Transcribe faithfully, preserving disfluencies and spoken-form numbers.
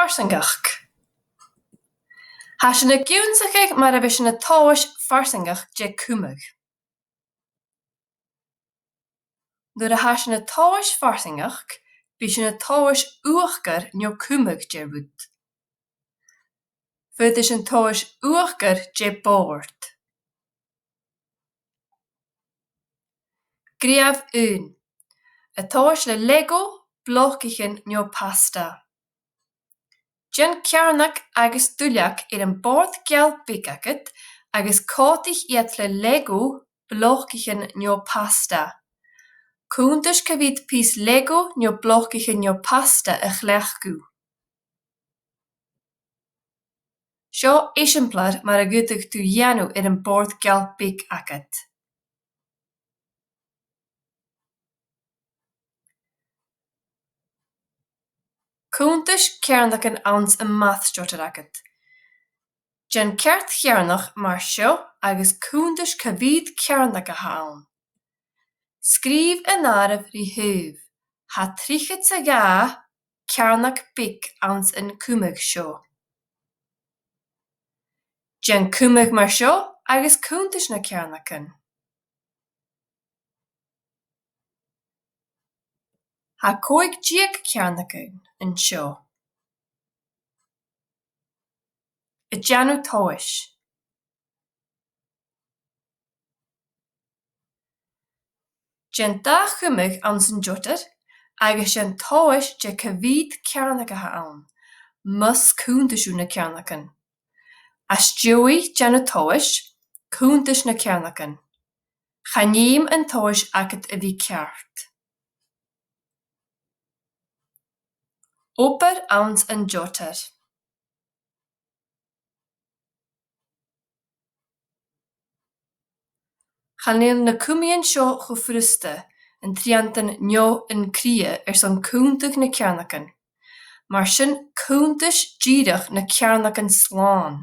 farsaingeachd. Tha sinn ag ionnsachadh mar a bhios sinn a' tomhas farsaingeachd de chumadh. Nuair a tha sinn a' tomhas farsaingeachd, bidh sinn a' tomhas uachdar no cumadh de rud. Faodaidh sinn tomhas uachdar de bòrd. Gnìomh a h-aon. A' tomhas le Lego, blocaichean no pasta. Dèan ceàrnag agus duilleag air a' bhòrd geal beag agad agus còmhdaich iad le Lego, blocaichean no pasta. Cunntais cia mheud pìos Lego no blocaichean no pasta a chleachd thu. Seo eisimpleir mar a dh'fhaodadh tu dhèanamh air a' bhòrd geal beag agad. Cunntais ceàrnagan anns a' Maths jotter agad. Dèan ceart cheàrnag mar seo agus cunntais cia mheud ceàrnag a th' ann. Sgrìobh an àireamh ri thaobh. Tha trithead 's a dhà ceàrnag beag anns a' chumadh seo. Dèan cumadh mar seo agus cunntais na ceàrnagan. Tha còig deug ceàrnagan an seo. A' dèanamh tomhais. Dèan dà chumadh anns an jotter agus dèan tomhas de cia mheud ceàrnag a th' ann, mus cunntais thu na ceàrnagan. Às dèidh dèanamh tomhais, cunntais na ceàrnagan. Chan fheum an tomhas agad a bhith ceart. Obair anns an jotter. Chan eil na cumaidhean seo cho furasta, an triantan no an cridhe airson cunntadh na ceàrnagan. Mar sin cunntais dìreach na ceàrnagan slàn.